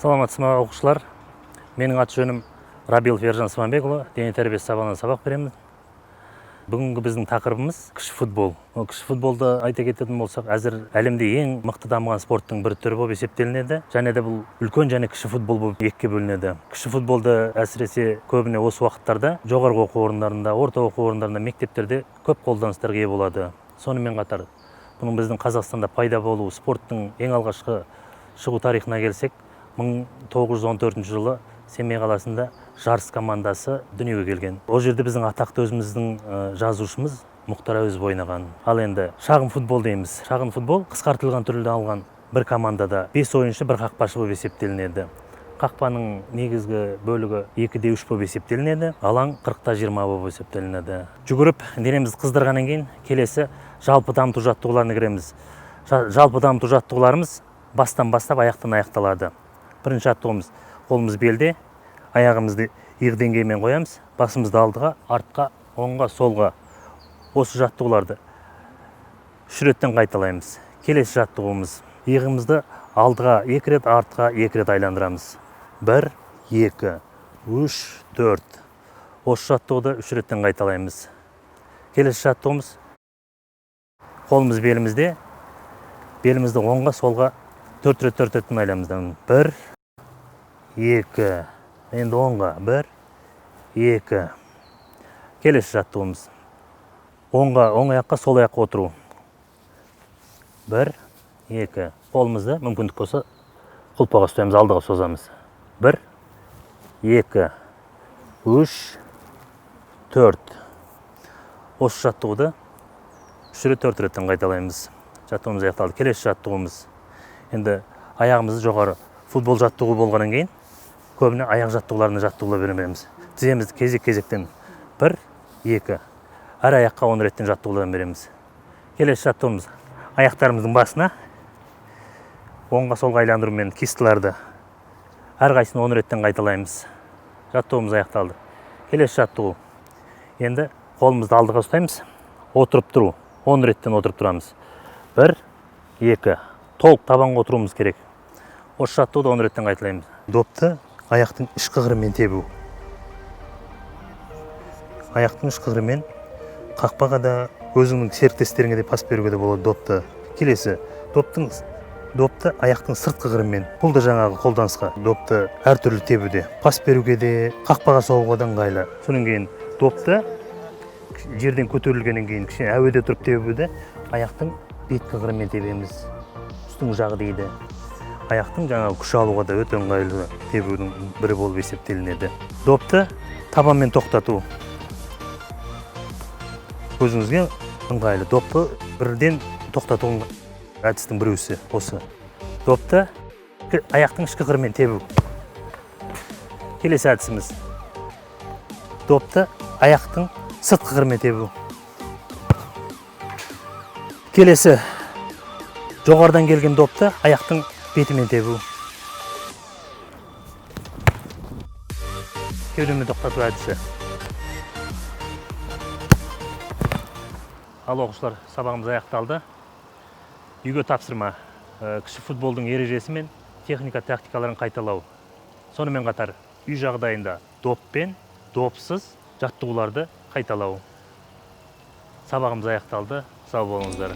Саламатсыз ба, оқушылар? Менің аты жөнім Рабилов Ержан Сманбекұлы, дене тәрбиесі сабағынан сабақ беремін. Бүгінгі біздің тақырыбымыз кіші футбол. Ол кіші футболды айта кететін болсақ, әзір әлемде ең мықты дамыған спорттың бір түрі болып есептелінеді. Және де бұл үлкен және кіші футбол болып екіге бөлінеді. Кіші футболды әсіресе көбіне осы уақыттарда жоғарғы оқу орындарында, орта оқу орындарында, мектептерде көп қолданыстарға ие болады. Сонымен қатар бұның біздің Қазақстанда пайда болуы, спорттың ең алғашқы шығу тарихына келсек, 1914 жылы Семей қаласында Жарыс командасы дүниеге келген. Ол жерде біздің атақты өзіміздің жазушымыз Мұхтар Әуезов ойнаған. Ал енді шағын футбол дейміз. Шағын футбол қысқартылған түрде алған бір командада 5 ойыншы, бір қақпашы болып есептелінеді. Қақпаның негізгі бөлігі 2-3 болып есептелінеді, алаң 40-20 болып есептелінеді. Жүгіріп денемізді қыздырғаннан кейін келесі жалпы дамыту жаттығуларына кіреміз. Жалпы дамыту жаттығуларымыз бастан бастап аяқтан аяқталады. Бірінші жаттығуымыз: қолымыз белде, аяғымызды иық деңгейімен қоямыз, басымызды алдыға, артқа, оңға, солға. Осы жаттығуларды 3 реттен қайталаймыз. Келесі жаттығуымыз: иығымызды алдыға 2 рет, артқа 2 рет айландырамыз. 1, 2, 3, 4. Осы жаттығуды 3 реттен қайталаймыз. Келесі жаттығуымыз: қолымыз белімізде, белімізді оңға, солға 4 рет, 4 реттен айламыз. 1, 2, енді оңға, 1, 2. Келесі жаттығуымыз: оңға, оң аяққа, сол аяққа отыру. 1, 2. Қолымызды мүмкіндік болса құлпаға ұстаймыз, алдыға созамыз. 1, 2, 3, 4. Осы жаттығуды 3 рет, 4 реттен қайталаймыз. Жаттығуымыз аяқталды. Келесі жаттығуымыз: енді аяғымызды жоғары. Футбол жаттығу болғаннан кейін көбіне аяқ жаттығуларына жаттығулар береміз. Тіземізді кезек кезектен 1, 2, әр аяққа 10 реттен жаттығулардан береміз. Келесі жаттығуымыз: аяқтарымыздың басына оңға, солға айландырумен кистілерді әрқайсысын 10 реттен қайталаймыз. Жаттығуымыз аяқталды. Келесі жаттығу: енді қолымызды алдыға ұстаймыз, отырып тұру, 10 реттен отырып тұрамыз. 1, 2, толық табанға отыруымыз керек. Осы жаттығуды 10 реттен қайталаймыз. Допты аяқтың ішкі қырымен тебу. Аяқтың ішкі қырымен қақпаға да, өзіңнің серіктестеріңе де пас беруге де болады допты. Келесі допты аяқтың сыртқы қырымен. Бұл да жаңағы қолданысқа допты әртүрлі тебуде, пас беруге де, қақпаға соғуға да ыңғайлы. Содан кейін допты жерден көтерілгеннен кейін кішкене әуеде тұрып тебуді аяқтың беткі қырымен тебеміз, үстіңгі жағы дейді. Аяқтың жаңағы күш алуға да өте ыңғайлы тебудің бірі болып есептелінеді. Допты табанмен тоқтату өзіңізге ыңғайлы. Допты бірден тоқтату әдістің біреусі осы. Допты аяқтың ішкі қырымен тебу. Келесі әдісіміз: допты аяқтың сыртқы қырымен тебу. Келесі жоғарыдан келген допты аяқтың бетімен тебу. Кеудемен тоқтату әдісі. Ал оқушылар, сабағымыз аяқталды. Үйге тапсырма: кіші футболдың ережесі мен техника тактикаларын қайталау. Сонымен қатар үй жағдайында доппен, допсыз жаттығуларды қайталау. Сабағымыз аяқталды. Сау болыңыздар.